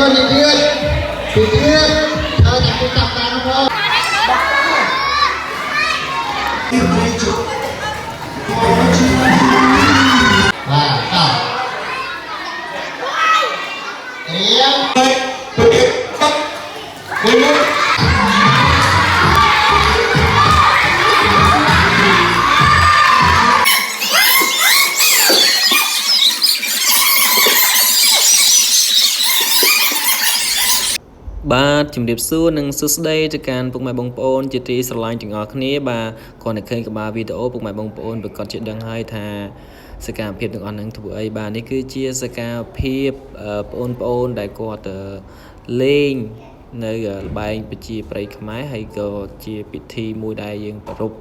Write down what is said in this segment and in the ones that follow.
ទីទៀតទីទៀតហើយតែតាមតាមមកបាទតោះត្រៀមមួយ បាទជំរាបសួរនិងសួស្តីទៅកាន់ពុកម៉ែបងប្អូនជាទីស្រឡាញ់ទាំងអស់គ្នាបាទគ្រាន់តែឃើញក្បាលវីដេអូពុកម៉ែបងប្អូនប្រកាសជាដឹងហើយថាសកម្មភាពទាំងអស់ហ្នឹងធ្វើអីបាទនេះគឺជាសកម្មភាពបងប្អូនដែលគាត់លេងនៅល្បែងប្រជាប្រិយខ្មែរហើយក៏ជាពិធីមួយដែលយើងប្រារព្ធ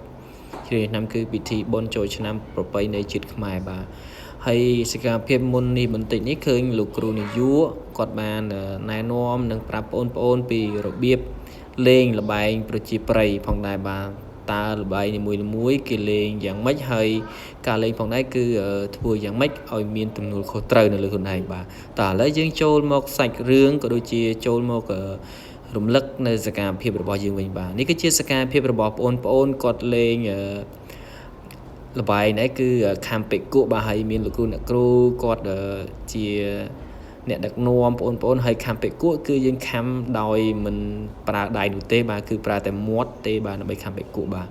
ជ្រាបឆ្នាំគឺពិធីបុណ្យចូលឆ្នាំប្រពៃណីជាតិខ្មែរបាទហើយសកម្មភាពមុននេះបន្តិចនេះឃើញលោកគ្រូនាយកគាត់បានណែនាំនិងប្រាប់បងប្អូនពីរបៀបលេងល្បែងប្រជាប្រិយផងដែរបាទតើល្បែងនីមួយៗគេលេងយ៉ាងម៉េចហើយការលេងផងដែរគឺធ្វើយ៉ាងម៉េចឲ្យមានទំនួលខុសត្រូវនៅលើខ្លួនឯងបាទតើឥឡូវយើងចូលមកសាច់រឿងក៏ដូចជាចូលមករំលឹកនៅសកម្មភាពរបស់យើងវិញបាទនេះគឺជាសកម្មភាពរបស់បងប្អូនគាត់លេងល្បែងនេះគឺខំពេកគក់បាទហើយមានលោកគ្រូអ្នកគ្រូគាត់ជាអ្នកដឹកនាំបងប្អូនហើយខំពេកគក់គឺយើងខំដោយមិនប្រើដៃនោះទេបាទគឺប្រើតែមាត់ទេបាទដើម្បីខំពេកគក់បាទ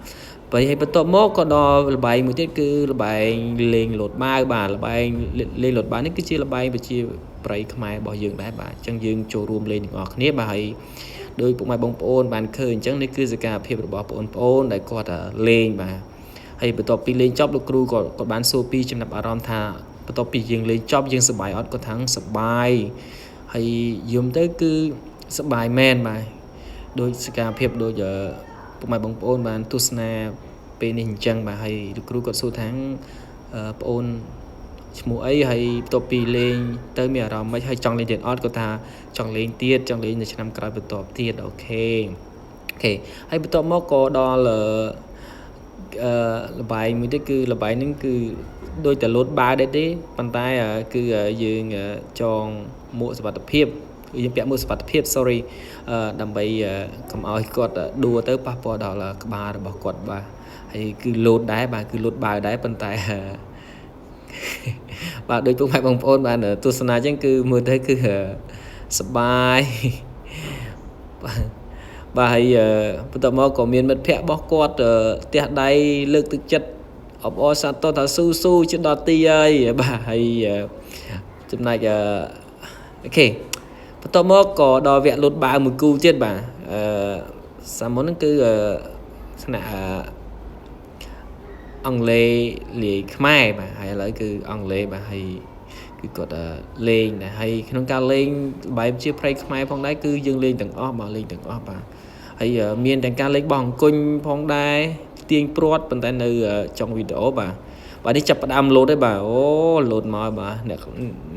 ហើយហើយបន្ទាប់មកក៏ដល់ល្បែងមួយទៀតគឺល្បែងលេងលោតបាវបាទល្បែងលេងលោតបាវនេះគឺជាល្បែងប្រជាប្រិយខ្មែររបស់យើងដែរបាទអញ្ចឹងយើងចូលរួមលេងទាំងអស់គ្នាបាទហើយដោយពុកម៉ែបងប្អូនបានឃើញអញ្ចឹងនេះគឺសកម្មភាពរបស់បងប្អូនដែលគាត់លេងបាទហើយបន្ទាប់ពីលេងចប់លោកគ្រូក៏គាត់បានសួរពីចំណាប់អារម្មណ៍ថាបន្ទាប់ពីយើងលេងចប់យើងសប្បាយអត់គាត់ថាសប្បាយហើយយំទៅគឺសប្បាយមែនបាទដោយសកម្មភាពដូចពុកម៉ែបងប្អូនបានទស្សនាពេលនេះអញ្ចឹងបាទហើយលោកគ្រូគាត់សួរថាប្អូនឈ្មោះអីហើយបន្ទាប់ពីលេងទៅមានអារម្មណ៍ម៉េចហើយចង់លេងទៀតអត់គាត់ថាចង់លេងទៀតចង់លេងនៅឆ្នាំក្រោយបន្ទាប់ទៀត okay okay ហើយបន្ទាប់មកក៏ដល់អឺល្បែងមួយទៀតគឺល្បែងហ្នឹងគឺដូចតែលោតបាវដែរទេប៉ុន្តែគឺយើងចងមួកសុវត្ថិភាពយើងពាក់មួកសុវត្ថិភាព sorry ដើម្បីកុំឲ្យគាត់ដួលទៅប៉ះពាល់ដល់ក្បាលរបស់គាត់បាទហើយគឺលោតដែរបាទគឺលោតបាវដែរប៉ុន្តែបាទដូចពុកម៉ែបងប្អូនបានទស្សនាអញ្ចឹងគឺមើលទៅគឺសប្បាយបាទហើយបន្ទាប់មកក៏មានមិត្តភ័ក្តិរបស់គាត់ផ្ទះដៃលើកទឹកចិត្តអបអរសាទរថាស៊ូស៊ូជិតដល់ទីហើយបាទហើយចំណែក okay បន្ទាប់មកក៏ដល់វគ្គលូតបាវមួយគូទៀតបាទអឺសាមុនហ្នឹងគឺថ្នាក់អង់គ្លេសលាយខ្មែរបាទហើយឥឡូវគឺអង់គ្លេសបាទហើយគឺគាត់លេងដែរហើយក្នុងការលេងបែបជាប្រៃខ្មែរផងដែរគឺយើងលេងទាំងអស់បាទលេងទាំងអស់បាទហើយមានទាំងការលេងបោះអង្គុញផងដែរទាញព្រាត់ប៉ុន្តែនៅចុងវីដេអូបាទបាទនេះចាប់ផ្ដើមលោតហើយបាទអូលោតមកបាទអ្នក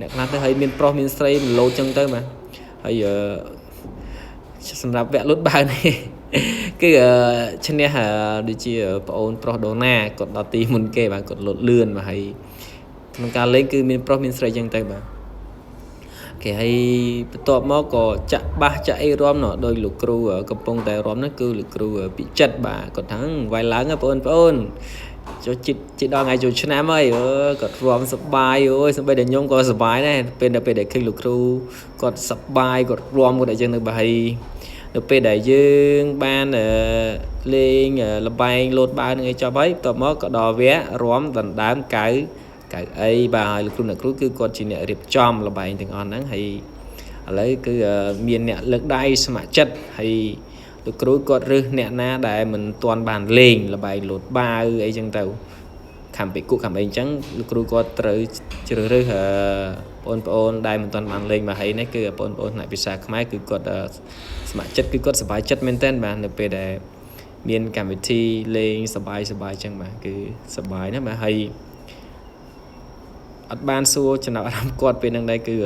អ្នកខ្លះទៅហើយមានប្រុសមានស្រីមិនលោតចឹងទៅបាទហើយសម្រាប់វគ្គលោតបាវនេះគឺឈ្នះដូចជាប្អូនប្រុសដូណាគាត់ដល់ទីមុនគេបាទគាត់លោតលឿនបាទហើយក្នុងការលេងគឺមានប្រុសមានស្រីចឹងទៅបាទគេហើយបន្ទាប់មកក៏ចាក់បាសចាក់អីរំណោះដោយលោកគ្រូកំពុងតែរំហ្នឹងគឺលោកគ្រូពិចិត្របាទគាត់ថាវាយឡើងបងប្អូនចូលចិត្តជិតដល់ថ្ងៃចូលឆ្នាំហើយអឺគាត់រំសប្បាយអូយសម្បីតែខ្ញុំក៏សប្បាយដែរពេលដល់ពេលដែលឃើញលោកគ្រូគាត់សប្បាយគាត់រំគាត់អីចឹងទៅបាទហើយនៅពេលដែលយើងបានលេងល្បែងលោតបាវនឹងអីចប់ហើយបន្ទាប់មកក៏ដល់វគ្គរំដណ្ដើមកៅកៅអីបាទហើយលោកគ្រូអ្នកគ្រូគឺគាត់ជាអ្នករៀបចំល្បែងទាំងអស់ហ្នឹងហើយឥឡូវគឺមានអ្នកលើកដៃស្ម័គ្រចិត្តហើយលោកគ្រូគាត់រើសអ្នកណាដែលមិនទាន់បានលេងល្បែងលោតបាវអីចឹងទៅខំពិគុខំអីចឹងលោកគ្រូគាត់ត្រូវជ្រើសរើសបងប្អូនដែលមិនទាន់បានលេងមកហើយនេះគឺបងប្អូនផ្នែកភាសាខ្មែរគឺគាត់ស្ម័គ្រចិត្តគឺគាត់សប្បាយចិត្តមែនទែនបាទនៅពេលដែលមានកម្មវិធីលេងសប្បាយសប្បាយចឹងបាទគឺសប្បាយណាស់បាទហើយអត់បានសួរចំណាប់អារម្មណ៍គាត់ពេលហ្នឹងដែរគឺ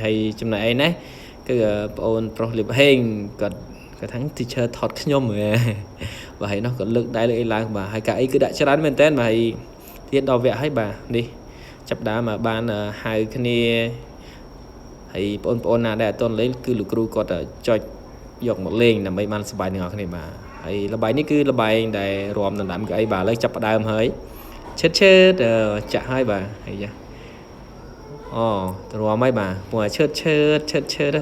ហើយចំណែកអីណាគឺប្អូនប្រុសលៀបហេងគាត់គាត់ថា teacher ថតខ្ញុំហ៎បាទហើយនោះគាត់លើកដៃលើកអីឡើងបាទហើយកៅអីគឺដាក់ច្រើនមែនតើបាទហើយទៀតដល់វគ្គហើយបាទនេះចាប់ដើមបានហៅគ្នា ហើយបងប្អូនណាដែលអត់ទាន់លេងគឺលោកគ្រូគាត់ចុចយកមកលេងដើម្បីបានសប្បាយទាំងអស់គ្នាបាទហើយល្បែងនេះគឺល្បែងដែលរាំដណ្ដើមកៅអីបាទឥឡូវចាប់ផ្ដើមហើយឈិតឈិតចាក់ហើយបាទហើយយ៉ាអូរាំហើយបាទពួកឈើតឈើតឈើតឈើត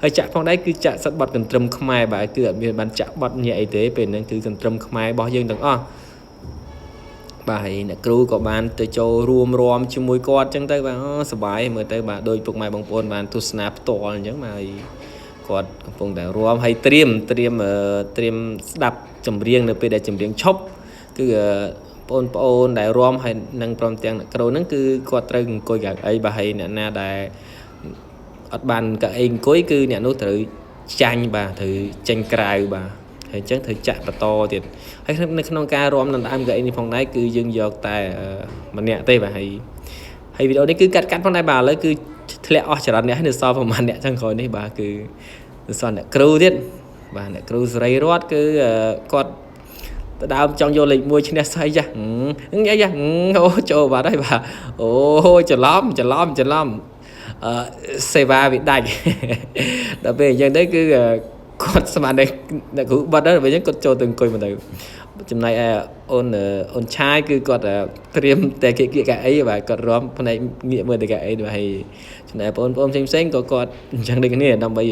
ហើយចាក់ផងដែរគឺចាក់សិតបត់កន្ទ្រឹមខ្មែរបាទគឺអត់មានបានចាក់បត់ញាក់អីទេពេលហ្នឹងគឺកន្ទ្រឹមខ្មែររបស់យើងទាំងអស់បាទហើយអ្នកគ្រូក៏បានទៅចូលរួមរាំជាមួយគាត់អញ្ចឹងទៅបាទអូសប្បាយមើលទៅបាទដោយពុកម៉ែបងប្អូនបានទស្សនាផ្ទាល់អញ្ចឹងបាទហើយគាត់កំពុងតែរាំហើយត្រៀមត្រៀមត្រៀមស្ដាប់ចម្រៀងនៅពេលដែលចម្រៀងឈប់គឺបងប្អូនដែលរាំហើយនឹងព្រមទាំងអ្នកគ្រូហ្នឹងគឺគាត់ត្រូវអង្គុយកៅអីបាទហើយអ្នកណាដែលអត់បានកៅអីអង្គុយគឺអ្នកនោះត្រូវចាញ់បាទត្រូវចេញក្រៅបាទហើយអញ្ចឹងត្រូវចាក់បន្តទៀតហើយនៅក្នុងការរាំដណ្ដើមកៅអីនេះផងដែរគឺយើងយកតែម្នាក់ទេបាទហើយហើយវីដេអូនេះគឺកាត់កាត់ផងដែរបាទឥឡូវគឺធ្លាក់អស់ចរន្តអ្នកហើយនៅសល់ប្រហែលអ្នកចឹងក្រោយនេះបាទគឺនៅសល់អ្នកគ្រូទៀតបាទអ្នកគ្រូសេរីរតគឺគាត់ដើមចង់យកលេខ1ឈ្នះស្អីចាអីចាអូចូលបាត់ហើយបាទអូច្រឡំច្រឡំច្រឡំអឺសេវាវាដាច់ដល់ពេលអញ្ចឹងទៅគឺគាត់ស្មានតែអ្នកគ្រូបាត់ហើយពេលអញ្ចឹងគាត់ចូលទៅអង្គុយមកទៅចំណែកឯអូនអូនឆាយគឺគាត់ត្រៀមតែគៀកគៀកកៅអីបាទគាត់រាំផ្នែកងាកមើលតែកៅអីបាទហើយចំណែកបងប្អូនផ្សេងផ្សេងក៏គាត់អញ្ចឹងដូចគ្នាដើម្បី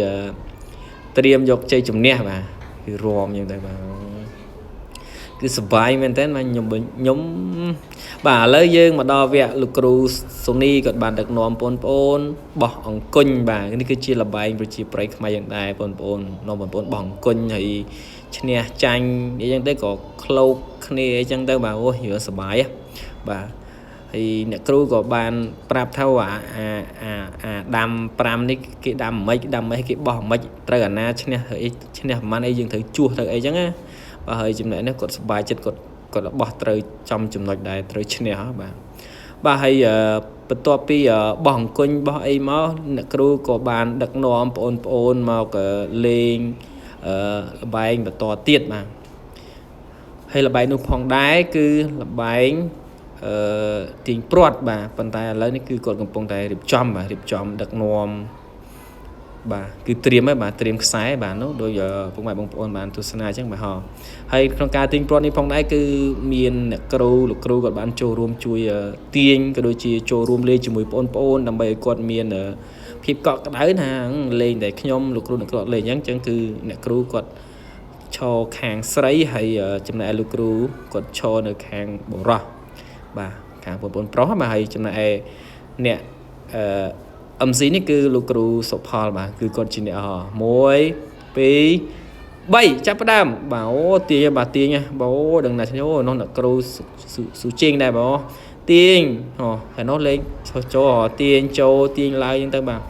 ត្រៀមយកជ័យជំនះបាទគឺរាំអញ្ចឹងទៅបាទគឺសប្បាយមែនតើបាទខ្ញុំខ្ញុំបាទឥឡូវយើងមកដល់វគ្គលោកគ្រូសូនីគាត់បានដឹកនាំបងប្អូនបោះអង្គញ់បាទនេះគឺជាល្បែងប្រជាប្រិយខ្មែរយ៉ាងដែរបងប្អូននាំបងប្អូនបោះអង្គញ់ហើយឈ្នះចាញ់អីចឹងទៅក៏ក្លោកគ្នាអីចឹងទៅបាទអូយរឿងសប្បាយបាទហើយអ្នកគ្រូក៏បានប្រាប់ថាអាអាអាអាដាំ5នេះគេដាំមិនដាំមិនគេបោះមិនត្រូវអាណាឈ្នះអីឈ្នះប្រហែលអីយើងត្រូវជួសត្រូវអីចឹងណាបាទហើយចំណែកនេះគាត់សប្បាយចិត្តគាត់គាត់បោះត្រូវចំចំណុចដែរត្រូវឈ្នះបាទបាទហើយបន្ទាប់ពីបោះអង្គញ់បោះអីមកអ្នកគ្រូក៏បានដឹកនាំបងប្អូនមកលេងល្បែងបន្តទៀតបាទហើយល្បែងនោះផងដែរគឺល្បែងអឺទាញព្រាត់បាទប៉ុន្តែឥឡូវនេះគឺគាត់កំពុងតែរៀបចំបាទរៀបចំដឹកនាំបាទគឺត្រៀមហើយបាទត្រៀមខ្សែបាទនោះដោយពុកម៉ែបងប្អូនបានទស្សនាអញ្ចឹងបាទហោហើយក្នុងការទាញព្រាត់នេះផងដែរគឺមានអ្នកគ្រូលោកគ្រូគាត់បានចូលរួមជួយទាញក៏ដូចជាចូលរួមលេងជាមួយបងប្អូនដើម្បីឲ្យគាត់មានភាពកក់ក្ដៅថាលេងតែខ្ញុំលោកគ្រូអ្នកគ្រូអត់លេងអញ្ចឹងគឺអ្នកគ្រូគាត់ឈរខាងស្រីហើយចំណែកលោកគ្រូគាត់ឈរនៅខាងបុរសបាទខាងបងប្អូនប្រុសបាទហើយចំណែកឯអ្នកអឺ MC នេះគឺលោកគ្រូសុផលបាទគឺគាត់ជាអ្នក1 2 3ចាប់ផ្ដើមបាទអូទាញបាទទាញបាទអូដឹងណាខ្ញុំអូនោះអ្នកគ្រូស៊ូជេងដែរបាទទាញអូហើយនោះលេងចូលទាញចូលទាញឡើងអញ្ចឹងទៅបាទ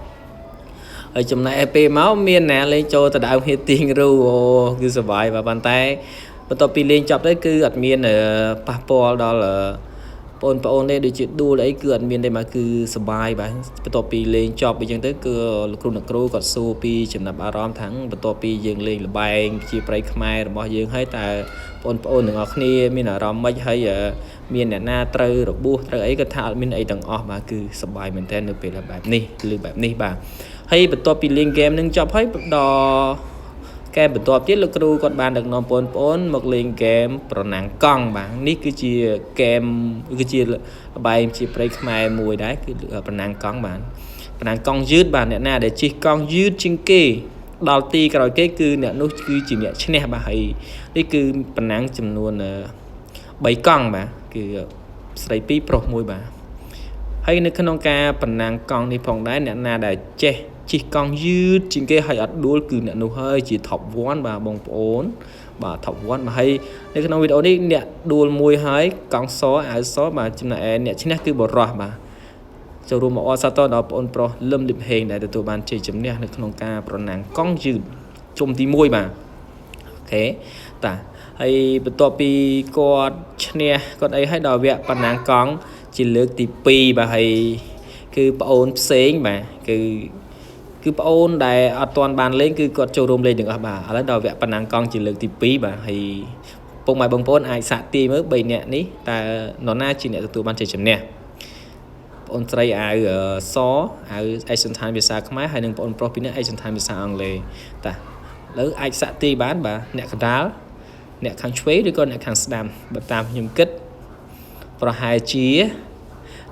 ហើយចំណែកឯពេលមកមានណាលេងចូលទៅដើមហៀទាញរូអូគឺសុបាយបាទប៉ុន្តែបន្ទាប់ពីលេងចប់ទៅគឺអត់មានប៉ះពាល់ដល់បងប្អូនទេដូចជាដួលអីគឺអត់មានទេបាទគឺសប្បាយបាទបន្ទាប់ពីលេងចប់អីចឹងទៅគឺលោកគ្រូអ្នកគ្រូគាត់សួរពីចំណាប់អារម្មណ៍ថាបន្ទាប់ពីយើងលេងល្បែងជាប្រិយខ្មែររបស់យើងហើយតើបងប្អូនទាំងអស់គ្នាមានអារម្មណ៍ម៉េចហើយមានអ្នកណាត្រូវរបួសត្រូវអីគាត់ថាអត់មានអីទាំងអស់បាទគឺសប្បាយមែនទែននៅពេលបែបនេះឬបែបនេះបាទហើយបន្ទាប់ពីលេងហ្គេមនឹងចប់ហើយដល់កែបន្ទាប់ទៀតលោកគ្រូគាត់បានដឹកនាំបងប្អូនមកលេងហ្គេមប្រណាំងកង់បាទនេះគឺជាហ្គេមគឺជាល្បែងជាប្រិយខ្មែរមួយដែរគឺប្រណាំងកង់បាទប្រណាំងកង់យឺតបាទអ្នកណាដែលជិះកង់យឺតជាងគេដល់ទីក្រោយគេគឺអ្នកនោះគឺជាអ្នកឈ្នះបាទហើយនេះគឺប្រណាំងចំនួន3កង់បាទគឺស្រី2ប្រុស1បាទហើយនៅក្នុងការប្រណាំងកង់នេះផងដែរអ្នកណាដែលចេះជិះកង់យឺតជាងគេហើយអត់ដួលគឺអ្នកនោះហើយជា top 1បាទបងប្អូនបាទ top 1បាទហើយនៅក្នុងវីដេអូនេះអ្នកដួលមួយហើយកង់សអាវសបាទចំណែកឯអ្នកឈ្នះគឺបរោះបាទចូលរួមអបអរសាទរដល់បងប្អូនប្រុសលឹមលីបហេងដែលទទួលបានជ័យជំនះនៅក្នុងការប្រណាំងកង់យឺតជុំទី1បាទអូខេតាហើយបន្ទាប់ពីគាត់ឈ្នះគាត់អីហើយដល់វគ្គប្រណាំងកង់ជាលើកទី2បាទហើយគឺប្អូនផ្សេងបាទគឺប្អូនដែលអត់ទាន់បានលេងគឺគាត់ចូលរួមលេងទាំងអស់បាទឥឡូវដល់វគ្គប្រណាំងកង់ជាលើកទី2បាទហើយពុកម៉ែបងប្អូនអាចសាកទាយមើល3នាក់នេះតើនរណាជាអ្នកទទួលបានជ័យជំនះ បងអូនស្រីអាវសអាវឯកសណ្ឋានភាសាខ្មែរហើយនិងបងអូនប្រុសពីរនាក់ឯកសណ្ឋានភាសាអង់គ្លេសតាឥឡូវអាចសាក់ទីបានបាទអ្នកកណ្ដាលអ្នកខាងឆ្វេងឬក៏អ្នកខាងស្ដាំបើតាមខ្ញុំគិតប្រហែលជា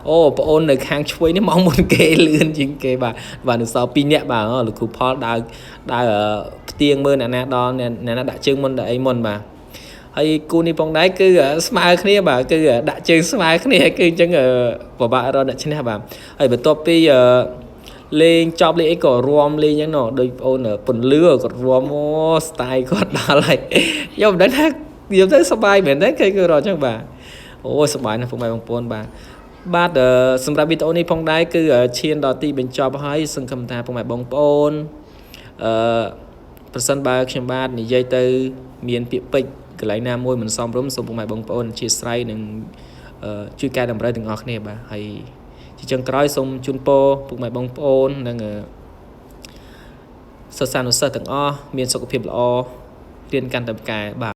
អូបងអូននៅខាងឆ្វេងនេះមកមុនគេលឿនជាងគេបាទបាទនៅសល់2នាក់បាទលោកគ្រូផលដើរដើរផ្ទៀងមើលអ្នកណាដល់អ្នកណាដាក់ជើងមុនដាក់អីមុនបាទហើយគូនេះផងដែរគឺស្មើគ្នាបាទគឺដាក់ជើងស្មើគ្នាគឺអញ្ចឹងពិបាករកអ្នកឈ្នះបាទហើយបន្ទាប់ពីលេងចប់លេងអីក៏រាំលេងអញ្ចឹងណោះដូចបងអូនពន្លឺគាត់រាំអូ style គាត់ដល់ហើយខ្ញុំមិនដឹងថាខ្ញុំទៅសប្បាយមែនទេគេគឺរកអញ្ចឹងបាទអូសប្បាយណាស់ពុកម៉ែបងប្អូនបាទបាទសម្រាប់វីដេអូនេះផងដែរគឺឈានដល់ទីបញ្ចប់ហើយសង្ឃឹមថាពុកម៉ែបងប្អូនអឺប្រសិនបើខ្ញុំបាទនិយាយទៅមានពាក្យពេចន៍កន្លែងណាមួយមិនសមរម្យសូមពុកម៉ែបងប្អូនអធ្យាស្រ័យនិងជួយកែតម្រូវទាំងអស់គ្នាបាទហើយជាចុងក្រោយសូមជូនពរពុកម៉ែបងប្អូននិងសិស្សានុសិស្សទាំងអស់មានសុខភាពល្អរៀនកាន់តែពូកែបាទ។